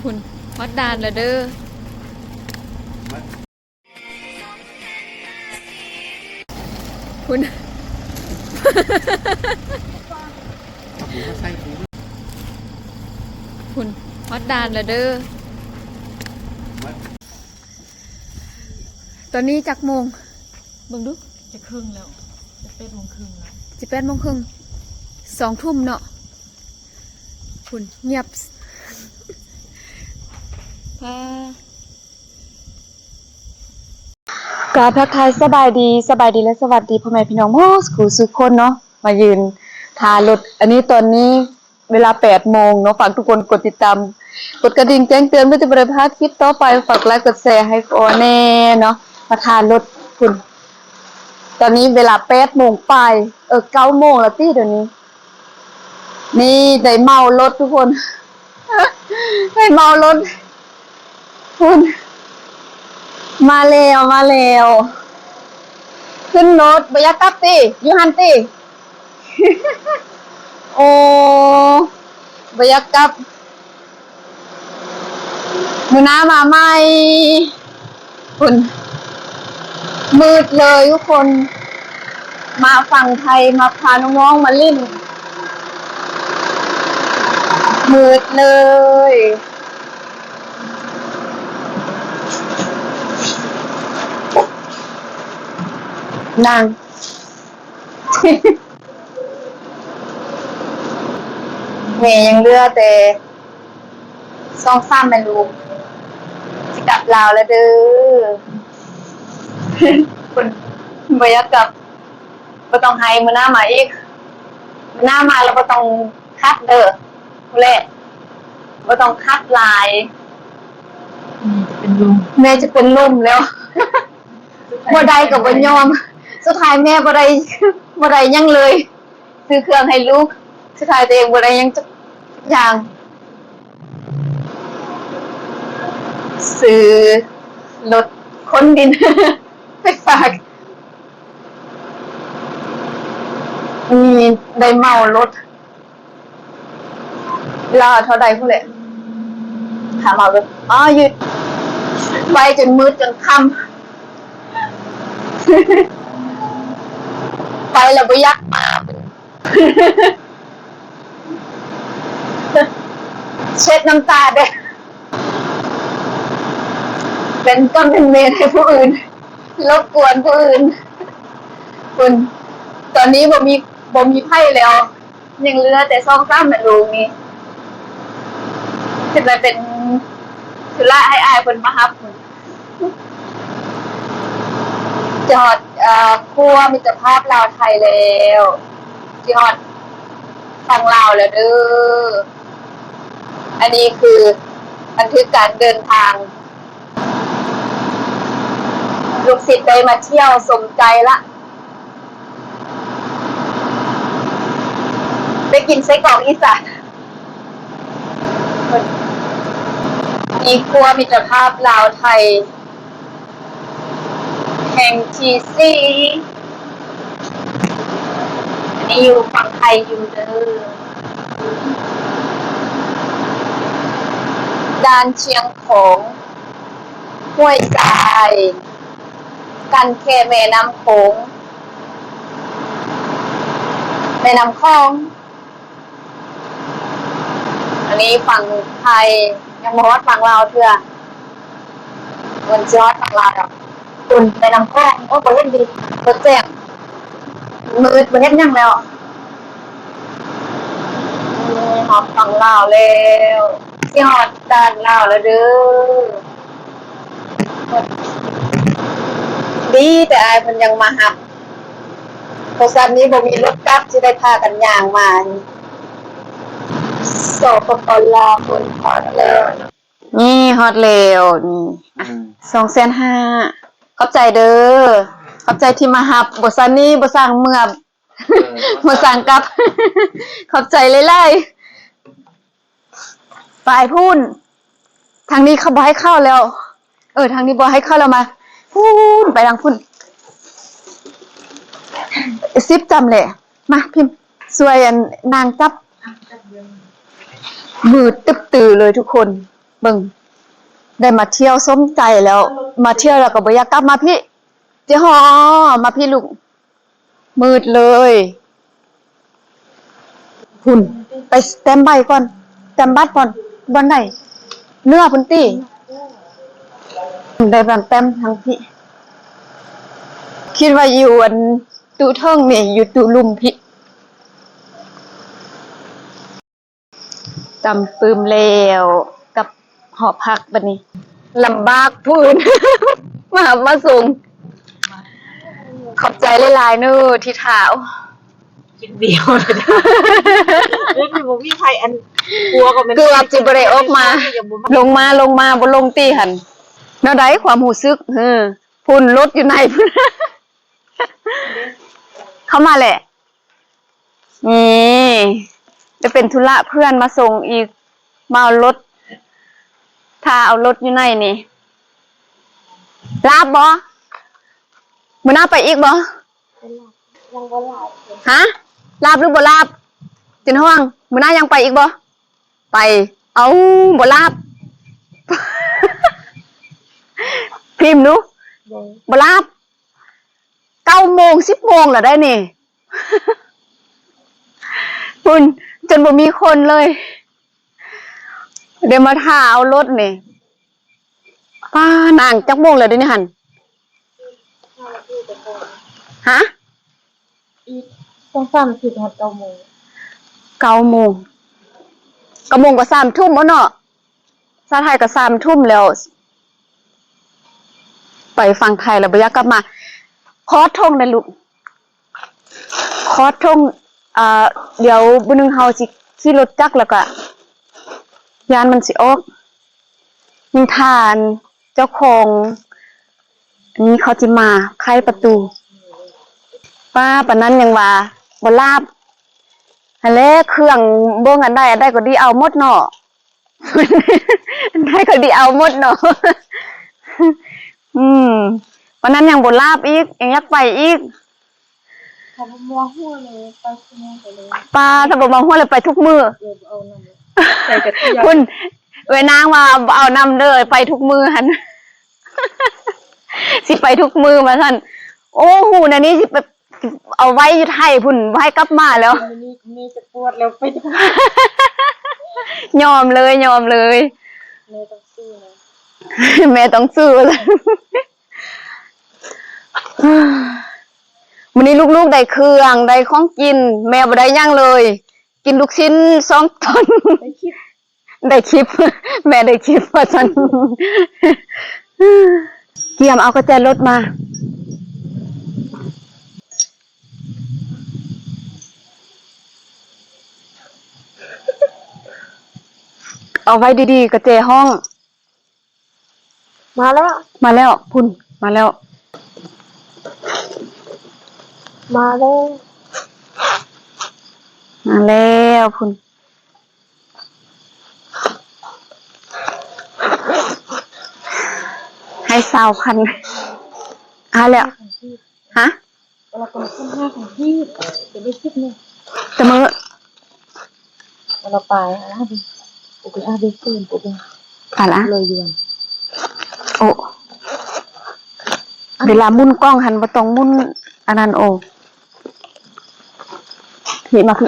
ພຸ້ນ ຮອດດ່ານແລ້ວເດີ້ ພຸ້ນ ພຸ້ນ ຮອດດ່ານແລ້ວເດີ້ ຕອນນີ້ຈັກໂມງ? ເບິ່ງດູ ຈະເຄິ່ງແລ້ວ ຈະແປດໂມງເຄິ່ງແລ້ວ ຈະແປດໂມງເຄິ່ງ ສອງທຸ່ມເນາະ ພຸ້ນ ງຽບ ພາ ກາບທັກທາຍສະບາຍດີ ສະບາຍດີ ແລະ ສະຫວັດດີພໍ່ແມ່ພີ່ນ້ອງໝົດສູ່ຄົນເນາະ ມາຢືນຖ້າລົດ ອັນນີ້ຕອນນີ້ ເວລາແປດໂມງເນາະ ຝາກທຸກຄົນກົດຕິດຕາມ ກົດກະດິ່ງແຈ້ງເຕືອນ ເພື່ອຈະບໍ່ໄດ້ພາດຄລິບຕໍ່ໄປ ຝາກໄລກ໌ ກົດແຊໃຫ້ພໍແນ່ເນາະ ມາຖ້າລົດພຸ້ນ ຕອນນີ້ເວລາແປດໂມງປາຍ ເອີ ເກົ້າໂມງແລ້ວຕິດຽວນີ້ ນີ້ໄດ້ເໝົາລົດທຸກຄົນ ໄດ້ເໝົາລົດ ພຸ້ນ ມາແລ້ວ ມາແລ້ວ ຂຶ້ນລົດ ບໍ່ຢາກກັບຕິ ຢູ່ຫັ້ນຕິ ໂອ້ ບໍ່ຢາກກັບ ມື້ໜ້າມາໃໝ່ ພຸ້ນ ມືດເລີຍທຸກຄົນ ມາຝັ່ງໄທ ມາພານ້ອງໆມາຫຼິ້ນ ມືດເລີຍ ນາງ ແມ່ຍັງເຫຼືອແຕ່ສອງສາມແມ່ລູກ ຊິກັບລາວແລ້ວເດີ້ ເພິ່ນບໍ່ຢາກກັບ ບໍ່ຕ້ອງໄຫ້ ມື້ໜ້າມາອີກ ມື້ໜ້າມາແລ້ວບໍ່ຕ້ອງຄັດເດີ້ ພຸ້ນແຫຼະ ບໍ່ຕ້ອງຄັດຫຼາຍ ແມ່ຈະເປັນລົມ ແມ່ຈະເປັນລົມແລ້ວ ບໍ່ໄດ້ກໍບໍ່ຍອມ ສຸດທ້າຍແມ່ບໍ່ໄດ້ ບໍ່ໄດ້ຫຍັງເລີຍ ຊື້ເຄື່ອງໃຫ້ລູກ ສຸດທ້າຍຕົວເອງບໍ່ໄດ້ຫຍັງຈັກຢ່າງ ຊື້ລົດຂົນດິນໄປຝາກ ນີ້ໄດ້ເໝົາລົດ ລາວເທົ່າໃດພຸ້ນແຫຼະ ຖາມເອົາເດີ້ ອໍ ຢູ່ໄປຈົນມືດຈົນຄ່ຳ ໄປແລ້ວບໍ່ຢາກມາ ເຊັດນ້ຳຕາເດີ້ ເປັນຕົ້ນເປັນເວນໃຫ້ຜູ້ອື່ນ ລົບກວນຜູ້ອື່ນ ພຸ້ນ ຕອນນີ້ບໍ່ມີ ບໍ່ມີໃຜແລ້ວ ຍັງເຫຼືອແຕ່ສອງສາມແມ່ລູກນີ້ ເປັນ ເປັນທຸລະໃຫ້ອ້າຍເພິ່ນມາຮັບພຸ້ນ. ຈອດ ເອີ ຂົວມິດຕະພາບລາວໄທແລ້ວ ຊິຮອດຝັ່ງລາວແລ້ວເດີ້ ອັນນີ້ຄືບັນທຶກການເດີນທາງ ລູກສິດໄດ້ມາທ່ຽວສົມໃຈລະ ໄດ້ກິນໄສ້ກອກອີສານ ມີຂົວມິດຕະພາບລາວໄທ ແຫ່ງທີສີ່ ອັນນີ້ຢູ່ຝັ່ງໄທຢູ່ເດີ ດ່ານຊຽງຂອງ ຫ້ວຍຊາຍ ກັ້ນແຄ່ແມ່ນ້ຳໂຂງ ແມ່ນ້ຳຂອງ. ອັນນີ້ຝັ່ງໄທ ຍັງບໍ່ຮອດຝັ່ງລາວເທື່ອ ມັນຊິຮອດຝັ່ງລາວດອກ ພຸ້ນແມ່ນ້ຳຂອງ ໂອ້ ບໍ່ເຫັນດີ ບໍ່ແຈ້ງ ມືດ ບໍ່ເຫັນຫຍັງແລ້ວ ນີ້ຮອດຝັ່ງລາວແລ້ວ ຊິຮອດດ່ານລາວແລ້ວເດີ້ ດີແຕ່ອ້າຍເພິ່ນຍັງມາຮັບ ບໍ່ຊັ້ນນີ້ບໍ່ມີລົດກັບ ຊິໄດ້ພາກັນຍ່າງມາ ສປປ ລາວ ເພິ່ນຮອດແລ້ວ ນີ້ຮອດແລ້ວ ນີ້ ອືມ ສອງແສນຫ້າ ຂອບໃຈເດີ້ ຂອບໃຈທີ່ມາຮັບ ບໍ່ຊັ້ນນີ້ບໍ່ສ້າງເມືອ ເອີ ບໍ່ສ້າງກັບ ຂອບໃຈຫຼາຍໆ. ໄປພຸ້ນ ທາງນີ້ເຂົາບໍ່ໃຫ້ເຂົ້າແລ້ວ ເອີ ທາງນີ້ບໍ່ໃຫ້ເຂົ້າແລ້ວ ມາພຸ້ນ ໄປທາງພຸ້ນ ສິບຈຳແຫຼະ ມາພິມ ຊ່ວຍອັນນາງຈັບ ມືດຕຶບຕືເລີຍທຸກຄົນ ເບິ່ງ ໄດ້ມາທ່ຽວສົມໃຈແລ້ວ ມາທ່ຽວແລ້ວກໍບໍ່ຢາກກັບມາພີ້. ເຈຫໍ່ ມາພີ້ລູກ. ມືດເລີຍ. ພຸ້ນ ໄປສະແຕັມໃບກ່ອນ ສະແຕັມບັດກ່ອນ. ບ່ອນໃດ? ເໜືອພຸ້ນຕິ? ໄດ້ມາສະແຕັມທາງພີ້. ຄິດວ່າຢູ່ອັນຕູ້ເທິງນີ້ ຢູ່ຕູ້ລຸ່ມພີ້. ຈຳປຶມແລ້ວກັບຫໍພັກບັດນີ້ ລຳບາກພຸ້ນ ມາຮັບມາສົ່ງ. ຂອບໃຈຫຼາຍໆເນີທີ່ຖ້າ. ຄິດດຽວ ເອີ ຄືບໍ່ມີໃຜ ອັນ ກົວກໍແມ່ນ ເກືອບຊິບໍ່ໄດ້ອອກມາ. ລົງມາ ລົງມາ ບໍ່ລົງຕິຫັ້ນ. ແນວໃດຄວາມຮູ້ສຶກ? ເອີ ພຸ້ນລົດຢູ່ໃນພຸ້ນ ເຂົ້າມາແຫຼະ. ນີ້ ຈະເປັນທຸລະເພື່ອນມາສົ່ງອີກ ມາເອົາລົດ ຖ້າເອົາລົດຢູ່ໃນນີ້. ລາບບໍ່? ມື້ໜ້າໄປອີກບໍ່? ຍັງບໍ່ລາບ. ຮະ? ລາບຫຼືບໍ່ລາບ? ເປັນຫ່ວງ. ມື້ໜ້າຍັງໄປອີກບໍ່? ໄປ. ເອົ້າ ບໍ່ລາບ. ພິມດູ. ບໍ່ລາບ. ເກົ້າໂມງ ສິບໂມງແລ້ວໄດ໋ນີ້ ພຸ້ນ ຈົນບໍ່ມີຄົນເລີຍ. ໄດ້ມາຖ້າເອົາລົດນີ້ ປ້າ ນາງ ຈັກໂມງແລ້ວເດນີ້ຫັ້ນ? ຮະ? ອີກສອງສາມນາທີຮອດເກົ້າໂມງ. ເກົ້າໂມງ ເກົ້າໂມງກໍສາມທຸ່ມເນາະ. ສາວໄທກໍສາມທຸ່ມແລ້ວ ໄປຝັ່ງໄທແລ້ວບໍ່ຢາກກັບມາ. ຂໍທົ່ງໄດ້ລູກ ຂໍທົ່ງ. ເອີ ດຽວມື້ໜຶ່ງເຮົາຊິຂີ່ລົດຈັກແລ້ວກະຢ້ານມັນຊິອອກ. ຍັງຖ້າເຈົ້າຂອງ ອັນນີ້ເຂົາຊິມາໄຂປະຕູ. ປ້າ ປານນັ້ນຍັງວ່າບໍ່ລາບ. ຫັ້ນແຫຼະ ເຄື່ອງເບິ່ງອັນໃດ ອັນໃດກໍດີເອົາໝົດເນາະ. ອັນໃດກໍດີເອົາໝົດເນາະ. ອືມ ປານນັ້ນຍັງບໍ່ລາບອີກ ຍັງຢາກໄປອີກ. ຖ້າບໍ່ມາຫົວເລີຍ ໄປທຸກມື້ເລີຍ. ປ້າ ຖ້າບໍ່ມາຫົວເລີຍ ໄປທຸກມື້. ເອີ ບໍ່ເອົານຳ ໃສ່ກະຕິ ພຸ້ນ ເອື້ອຍນາງວ່າບໍ່ເອົານຳເດີ ໄປທຸກມື້ຫັ້ນ ຊິໄປທຸກມື້ວ່າຊັ້ນ. ໂອ້ ຮູ້ແນວນີ້ຊິໄປ ເອົາໄວ້ຢູ່ໄທພຸ້ນ ບໍ່ໃຫ້ກັບມາແລ້ວ. ມື້ນີ້ແມ່ຈະປວດແລ້ວ ໄປ ຍອມເລີຍ ຍອມເລີຍ. ແມ່ຕ້ອງສູ້ນະ ແມ່ຕ້ອງສູ້. ມື້ນີ້ລູກໆໄດ້ເຄື່ອງ ໄດ້ຂອງກິນ ແມ່ບໍ່ໄດ້ຫຍັງເລີຍ ກິນລູກຊິ້ນສອງຕອນ. ໄດ້ຄລິບ ໄດ້ຄລິບ ແມ່ໄດ້ຄລິບວ່າຊັ້ນ. ກຽມເອົາກະແຈລົດມາ ເອົາໄວ້ດີໆ ກະແຈຫ້ອງ. ມາແລ້ວ ມາແລ້ວ ພຸ້ນ ມາແລ້ວ ມາແລ້ວ ມາແລ້ວ ພຸ້ນ ໃຫ້ຊາວພັນ ຫາແລ້ວ ຮະ? ເວລາຄົນ ຄົນຫາຂອງທີ່ຈະໄດ້ສິບນີ້ ຕະເມີ ເວລາໄປ ອາ ໂອເຄ ອາ ໄດ້ເຊີນ ໂອເຄ ໄປລະ ເລີຍຢູ່ ໂອ ເວລາໝຸນກ້ອງຫັ້ນບໍ່ຕ້ອງໝຸນອັນນັ້ນ ໂອ ນີ້ມາ ຄ່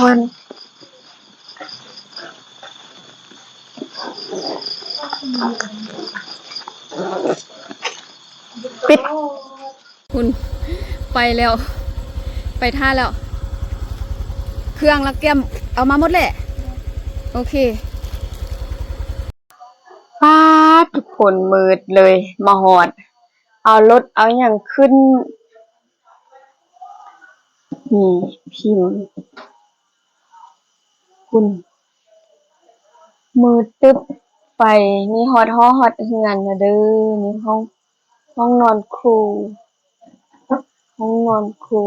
ອຍໆ ປິດ ພຸ້ນ ໄປແລ້ວ ໄປຖ້າແລ້ວ ເຄື່ອງລະກຽມເອົາມາໝົດແຫຼະ ໂອເຄ. ປາດ ທຸກຄົນ ມືດເລີຍ ມາຮອດ ເອົາລົດເອົາຫຍັງຂຶ້ນ ນີ້ພິມ ພຸ້ນ ມືດຕຶບ ໄປ ນີ້ຮອດຫໍ ຮອດເຮືອນແລ້ວເດີ ນີ້ຫ້ອງ ຫ້ອງນອນຄູ ຫ້ອງນອນຄູ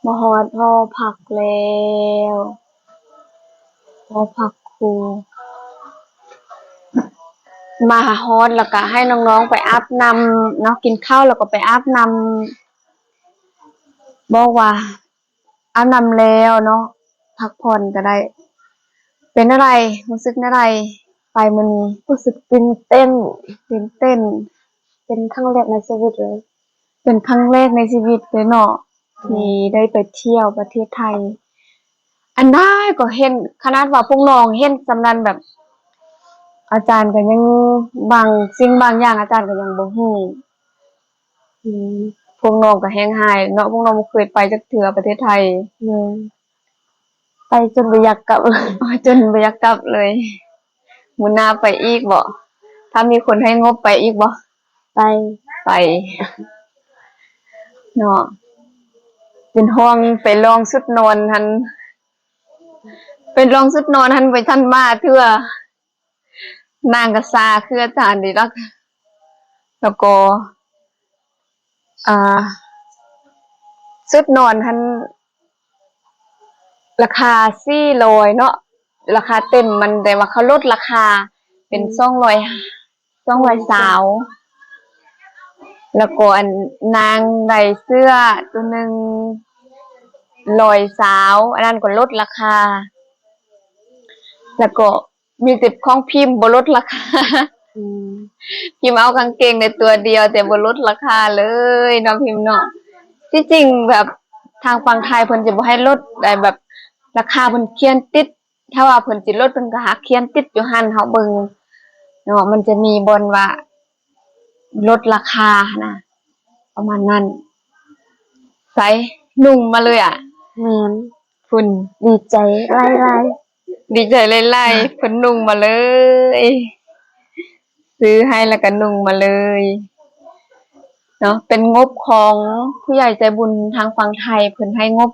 ມາຮອດຫໍພັກແລ້ວ ຫໍພັກຄູ ມາຮອດແລ້ວກະໃຫ້ນ້ອງໆໄປອາບນ້ຳເນາະ ກິນເຂົ້າແລ້ວກໍໄປອາບນ້ຳ ບອກວ່າ ອາບນ້ຳແລ້ວເນາະ ພັກຜ່ອນກໍໄດ້. ເປັນແນວໃດ? ຮູ້ສຶກແນວໃດໄປມື້ນີ້? ຮູ້ສຶກຕື່ນເຕັ້ນ. ຕື່ນເຕັ້ນ. ເປັນຄັ້ງແລກໃນຊີວິດເລີຍ. ເປັນຄັ້ງແລກໃນຊີວິດເລີຍເນາະ ແມ່ນ ທີ່ໄດ້ໄປທ່ຽວປະເທດໄທ. ອັນໃດກໍເຫັນ ຂະໜາດວ່າພວກນ້ອງເຫັນສ່ຳນັ້ນ ແບບ ອາຈານກໍຍັງ ບາງສິ່ງບາງຢ່າງອາຈານກໍຍັງບໍ່ຮູ້. ອືມ ພວກນ້ອງກໍແຮງຮ້າຍເນາະ ພວກນ້ອງບໍ່ເຄີຍໄປຈັກເທື່ອປະເທດໄທ. ແມ່ນ. ໄປຈົນບໍ່ຢາກກັບ ໂອ້ຍ ຈົນບໍ່ຢາກກັບເລີຍ. ມື້ໜ້າໄປອີກບໍ? ຖ້າມີຄົນໃຫ້ງົບໄປອີກບໍ? ໄປ ໄປເນາະ. ເປັນຫ່ວງໄປລອງຊຸດນອນຫັ້ນ ໄປລອງຊຸດນອນຫັ້ນ ບໍ່ທັນມາເທື່ອ. ນາງກໍຊາຄືອາຈານນີ້ດອກ. ແລ້ວກໍ ອ່າ ຊຸດນອນຫັ້ນ ລາຄາສີ່ຮ້ອຍເນາະ ລາຄາເຕັມມັນ, ແຕ່ວ່າເຂົາລົດລາຄາເປັນ ອືມ ສອງຮ້ອຍ ສອງຮ້ອຍຊາວ. ແລ້ວກໍອັນນາງໄດ້ເສື້ອຕົວໜຶ່ງຮ້ອຍຊາວ ອັນນັ້ນກໍລົດລາຄາ. ແລ້ວກໍ ມີແຕ່ຂອງພິມບໍ່ລົດລາຄາ. ອືມ ພິມເອົາກາງເກງໄດ້ຕົວດຽວ ແຕ່ບໍ່ລົດລາຄາເລີຍເນາະພິມເນາະ. ທີ່ຈິງແບບທາງຝັ່ງໄທເພິ່ນຈະບໍ່ໃຫ້ລົດໄດ້ ແບບລາຄາເພິ່ນຂຽນຕິດ, ຖ້າວ່າເພິ່ນຊິລົດ ເພິ່ນກໍຫາຂຽນຕິດຢູ່ຫັ້ນ ເຮົາເບິ່ງເນາະ ມັນຈະມີບ່ອນວ່າ ລົດລາຄາຫັ້ນນະ ປະມານນັ້ນ. ໃສ່ນຸ່ງມາເລີຍອະ. ແມ່ນ. ພຸ້ນ ດີໃຈຫຼາຍໆ ດີໃຈຫຼາຍໆ ເພິ່ນນຸ່ງມາເລີຍ ຊື້ໃຫ້ແລ້ວກໍນຸ່ງມາເລີຍເນາະ. ເປັນງົບຂອງຜູ້ໃຫຍ່ໃຈບຸນທາງຝັ່ງໄທ ເພິ່ນໃຫ້ງົບ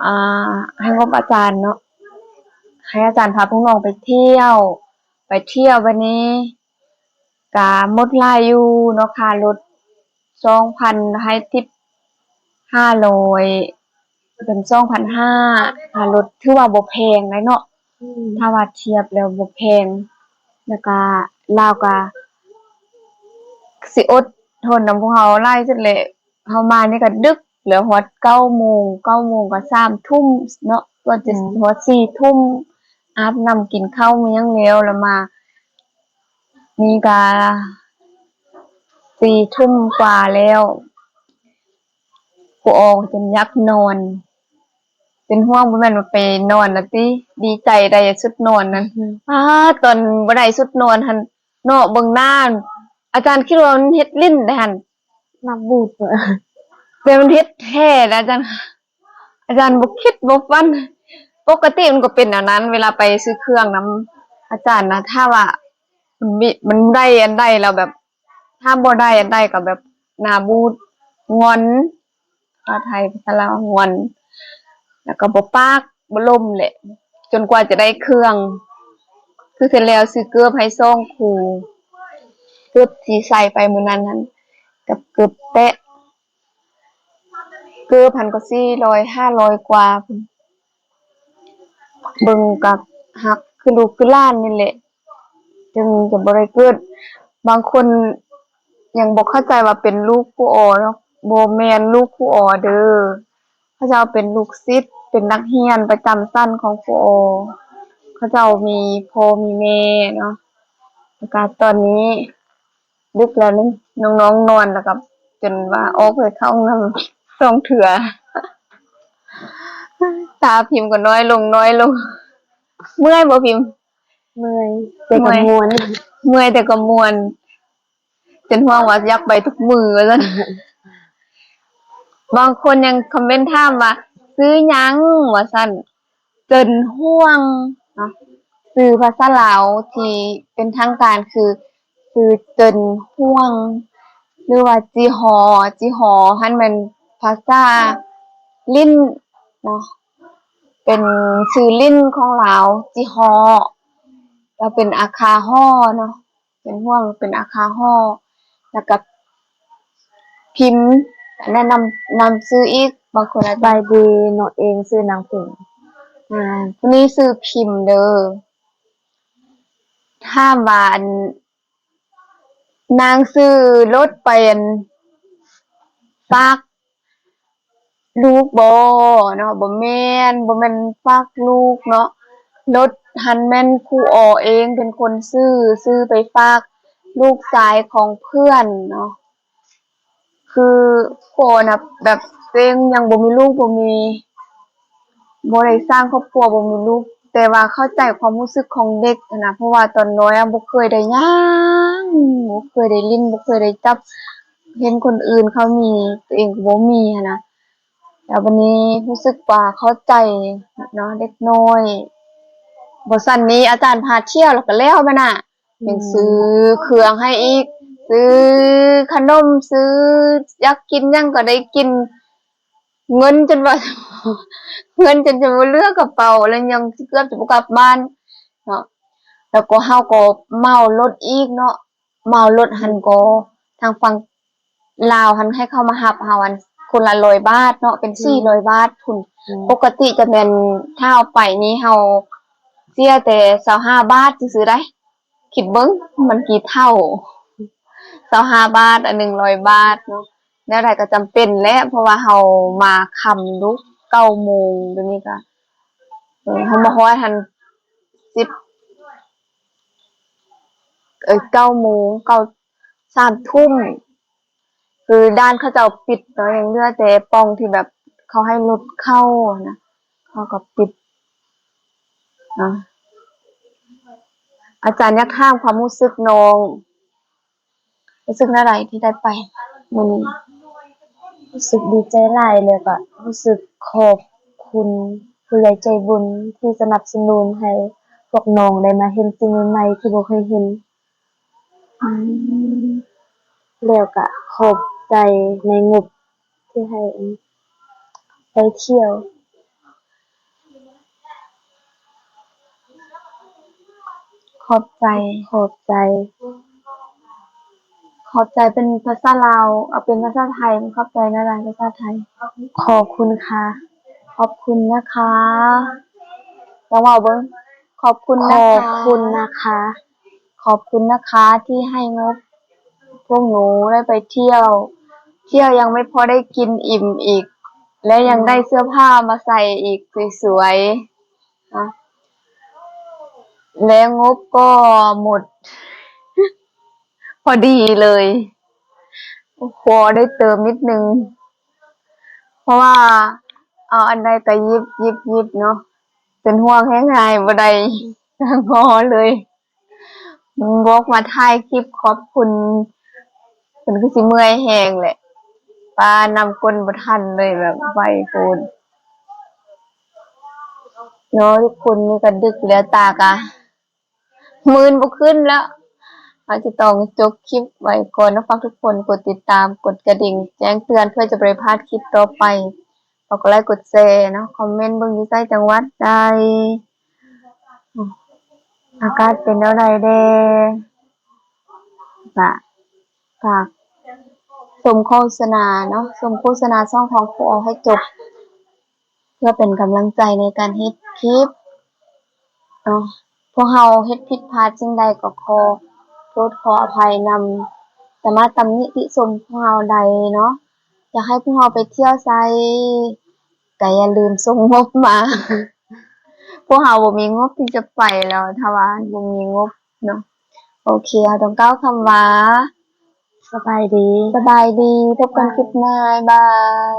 ອ່າ ໃຫ້ງົບອາຈານເນາະ ໃຫ້ອາຈານພາພວກນ້ອງໄປທ່ຽວ ໄປທ່ຽວ ບັດນີ້ ກະໝົດຫຼາຍຢູ່ເນາະ ຄ່າລົດສອງພັນ ໃຫ້ທິບຫ້າຮ້ອຍ ເປັນສອງພັນຫ້າ ຄ່າລົດ ຖືວ່າບໍ່ແພງໃດເນາະ. ອືມ ຖ້າວ່າທຽບແລ້ວບໍ່ແພງ ແລ້ວກະລາວກະຊິອົດທົນນຳພວກເຮົາຫຼາຍສຸດແຫຼະ. ເຮົາມານີ້ກໍດຶກແລ້ວ ຮອດເກົ້າໂມງ ເກົ້າໂມງກໍສາມທຸ່ມເນາະ ກວ່າຈະ ອືມ ຮອດສີ່ທຸ່ມ ອາບນ້ຳກິນເຂົ້າມີຫຍັງແລ້ວ ແລ້ວມານີ້ກໍສີ່ທຸ່ມກວ່າແລ້ວ. ຄູອໍຈົນຢາກນອນ ເປັນຫ່ວງ ບໍ່ແມ່ນວ່າໄປນອນລະຕິ ດີໃຈໄດ້ຊຸດນອນນັ້ນ. ອືມ ປາດ ຕອນບໍ່ໄດ້ຊຸດນອນຫັ້ນເນາະ ເບິ່ງໜ້າ ອາຈານຄິດວ່າມັນເຮັດຫຼິ້ນໄດຫັ້ນ ໜ້າບູດ ແຕ່ມັນເຮັດແທ້ນະອາຈານ. ອາຈານບໍ່ຄິດບໍ່ຝັນ ປົກກະຕິມັນກໍເປັນແນວນັ້ນ ເວລາໄປຊື້ເຄື່ອງນຳອາຈານນະ ຖ້າວ່າມັນມີ ມັນໄດ້ອັນໃດແລ້ວແບບ ຖ້າບໍ່ໄດ້ອັນໃດກໍແບບໜ້າບູດ ງອນ ພາໄທພາສາລາວ ງອນ ແລ້ວກໍບໍ່ປາກ ບໍ່ລົມແຫຼະ ຈົນກວ່າຈະໄດ້ເຄື່ອງ. ຄືເທື່ອແລ້ວຊື້ເກີບໃຫ້ສອງຄູ່ ເກີບທີ່ໃສ່ໄປມື້ນັ້ນຫັ້ນ ກັບເກີບແຕະ ເກີບຫັ້ນກໍສີ່ຮ້ອຍ ຫ້າຮ້ອຍກວ່າພຸ້ນ ເບິ່ງກໍຮັກຄືລູກຄືຫຼານນີ້ແຫຼະ ຈຶ່ງຈະບໍ່ໄດ້ເກີດ. ບາງຄົນຍັງບໍ່ເຂົ້າໃຈວ່າເປັນລູກຄູອໍເນາະ ບໍ່ແມ່ນລູກຄູອໍເດີ ເຂົາເຈົ້າເປັນລູກສິດ ເປັນນັກຮຽນປະຈຳຊັ້ນຂອງຄູອໍ ເຂົາເຈົ້າມີພໍ່ມີແມ່ເນາະ. ແລ້ວກະຕອນນີ້ ດຶກແລ້ວນີ້ ນ້ອງໆນອນ ແລ້ວກໍຈົນວ່າອອກໄປເຂົ້າຫ້ອງນ້ຳສອງເທື່ອ ຕາພິມກໍນ້ອຍລົງ ນ້ອຍລົງ. ເມື່ອຍບໍ່ພິມ? ເມື່ອຍ ແຕ່ກໍມ່ວນ ເມື່ອຍແຕ່ກໍມ່ວນ ຈົນຮ້ອງວ່າຢາກໄປທຸກມື້ວ່າຊັ້ນ. ບາງຄົນຍັງຄອມເມັນຖາມວ່າ ຊື່ຫຍັງ ວ່າຊັ້ນ. ເຈິນຫ່ວງເນາະ ຊື່ພາສາລາວທີ່ເປັນທາງການຄື ຊື່ເຈິນຫ່ວງ ຫຼືວ່າຈີຫໍ. ຈີຫໍຫັ້ນແມ່ນພາສາຫຼິ້ນເນາະ ເປັນຊື່ຫຼິ້ນຂອງລາວ ຈີຫໍ ລາວເປັນອາຄາຫໍເນາະ. ເປັນຫ່ວງ ເປັນອາຄາຫໍ ແລ້ວກໍພິມ ແນະນຳ ນຳຊື່ອີກ ບາງຄົນອາດ ສະບາຍດີ ນ້ອງເອງຊື່ນາງພິມ. ອາ ຜູ້ນີ້ຊື່ພິມເດີ. ຖາມວ່າ ອັນ ນາງຊື້ລົດໄປ ອັນ ຝາກ ລູກບໍເນາະ? ບໍ່ແມ່ນ, ບໍ່ແມ່ນຝາກລູກເນາະ. ລົດຫັ້ນແມ່ນຄູອໍເອງເປັນຄົນຊື້, ຊື້ໄປຝາກລູກຊາຍຂອງເພື່ອນເນາະ. ຄືຄູອໍນະ ແບບ ຕົວເອງຍັງບໍ່ມີລູກ, ບໍ່ມີ, ບໍ່ໄດ້ສ້າງຄອບຄົວ, ບໍ່ມີລູກ, ແຕ່ວ່າເຂົ້າໃຈຄວາມຮູ້ສຶກຂອງເດັກຫັ້ນນະ, ເພາະວ່າຕອນນ້ອຍອະ ບໍ່ເຄີຍໄດ້ຍ່າງ, ບໍ່ເຄີຍໄດ້ຫຼິ້ນ, ບໍ່ເຄີຍໄດ້ຈັບ, ເຫັນຄົນອື່ນເຂົາມີ, ຕົວເອງກໍບໍ່ມີຫັ້ນນະ. ແລ້ວບັດນີ້ຮູ້ສຶກວ່າເຂົ້າໃຈເນາະ ເດັກນ້ອຍ. ບໍ່ຊັ້ນນີ້ອາຈານພາທ່ຽວແລ້ວກໍແລ້ວບັດນະ, ຍັງ ອືມ ຊື້ເຄື່ອງໃຫ້ອີກ, ຊື້ຂະໜົມ, ຊື້ ຢາກກິນຫຍັງກໍໄດ້ກິນ. ເງິນຈົນວ່າ ເງິນຈົນຈະບໍ່ເຫຼືອກະເປົາ ແລ້ວຍັງເກືອບຈະບໍ່ກັບບ້ານເນາະ. ແລ້ວກໍເຮົາກໍເໝົາລົດອີກເນາະ, ເໝົາລົດຫັ້ນ ອືມ ກໍທາງຝັ່ງລາວຫັ້ນໃຫ້ເຂົາມາຮັບເຮົາຫັ້ນ ຄົນລະຮ້ອຍບາດເນາະ, ເປັນ ອືມ ສີ່ຮ້ອຍບາດພຸ້ນ. ອືມ ປົກກະຕິຈະແມ່ນ ຖ້າເຮົາໄປນີ້ເຮົາເສຍແຕ່ຊາວຫ້າບາດຊື່ໆໃດ໋. ຄິດເບິ່ງ ມັນກີ່ເທົ່າ, ຊາວຫ້າບາດ ອັນໜຶ່ງຮ້ອຍບາດເນາະ. ແນວໃດກໍຈຳເປັນແຫຼະ ເພາະວ່າເຮົາມາຄ່ຳຢູ່ ເກົ້າໂມງ, ດຽວນີ້ກໍ ເອີ ເຮົາມາຮອດຫັ້ນ ສິບ ເອີ ເກົ້າໂມງ ເກົ້າ ສາມທຸ່ມ. ຄືດ່ານເຂົາເຈົ້າປິດເນາະ, ຍັງເຫຼືອແຕ່ປ່ອງທີ່ແບບເຂົາໃຫ້ລົດເຂົ້າຫັ້ນນະ, ເຂົາກໍປິດເນາະ. ອາຈານຢາກຖາມຄວາມຮູ້ສຶກນ້ອງ, ຮູ້ສຶກແນວໃດທີ່ໄດ້ໄປມື້ນີ້? ຮູ້ສຶກດີໃຈຫຼາຍ ແລ້ວກໍຮູ້ສຶກຂອບຄຸນຜູ້ໃຫຍ່ໃຈບຸນທີ່ສະໜັບສະໜູນໃຫ້ພວກນ້ອງໄດ້ມາເຫັນສິ່ງໃໝ່ໆທີ່ບໍ່ເຄີຍເຫັນ. ອືມ ແລ້ວກະຂອບໃຈໃນງົບທີ່ໃຫ້ໄປທ່ຽວ. ຂອບໃຈ. ຂອບໃຈ. ຂອບໃຈເປັນພາສາລາວ, ເອົາເປັນພາສາໄທ, ຂອບໃຈນະຫຼາຍພາສາໄທ. ຂອບຄຸນຄ່າ. ຂອບຄຸນນະຄາ. ລອງເວົ້າເບິ່ງ. ຂອບຄຸນນະຄາ. ຂອບຄຸນນະຄາ. ຂອບຄຸນນະຄາທີ່ໃຫ້ງົບພວກໜູໄດ້ໄປທ່ຽວ, ທ່ຽວຍັງໄມ່ພໍໄດ້ກິນອີ່ມອີກ ແລະ ຍັງໄດ້ເສື້ອຜ້າມາໃສ່ອີກສວຍໆ ເນາະ ແລະ ງົບກໍໝົດພໍດີເລີຍ, ຂໍໄດ້ເຕີມນິດໜຶ່ງ ເພາະວ່າເອົາອັນໃດກໍຢິບໆໆເນາະ, ເປັນຫ່ວງແຮງ ຫາຍບໍ່ໄດ້ຫຍໍເລີຍ. ບອກມາຖ່າຍຄລິບຂອບຄຸນ ເພິ່ນຄືຊິເມື່ອຍແຮງແຫຼະ, ປ້ານຳກົ້ນບໍ່ທັນເລີຍ ແບບໄວໂພດເນາະທຸກຄົນ. ນີ້ກໍດຶກແລ້ວ ຕາກະມືນບໍ່ຂຶ້ນແລ້ວ. ເຮົາຈະຕ້ອງຈົບຄລິບໄວ້ກ່ອນເນາະ. ຝາກທຸກຄົນກົດຕິດຕາມ, ກົດກະດິ່ງແຈ້ງເຕືອນ ເພື່ອຈະບໍ່ໄດ້ພາດຄລິບຕໍ່ໄປ. ຝາກກົດໄລກົດແຊເນາະ, ຄອມເມັນເບິ່ງຢູ່ໃສ ຈັງຫວັດໃດ, ອາກາດເປັນແນວໃດແດ່. ກະຝາກຊົມໂຄສະນາເນາະ, ຊົມໂຄສະນາຊ່ອງຂອງຄູອໍໃຫ້ຈົບ ເພື່ອເປັນກຳລັງໃຈໃນການເຮັດຄລິບເນາະ. ພວກເຮົາເຮັດຜິດພາດສິ່ງໃດກໍຂໍໂທດຂໍອະໄພນຳ, ສາມາດຕຳໜິຕິຊົມພວກເຮົາໄດ້ເນາະ. ຢາກໃຫ້ພວກເຮົາໄປທ່ຽວໃສ ກໍຢ່າລືມສົ່ງງົບມາ. ພວກເຮົາບໍ່ມີງົບທີ່ຈະໄປແລ້ວ ຖ້າວ່າບໍ່ມີງົບເນາະ. ໂອເຄ, ເຮົາຕ້ອງກ່າວຄຳວ່າ ສະບາຍດີ, ສະບາຍດີ, ພົບກັນຄລິບໜ້າ, ບາຍ.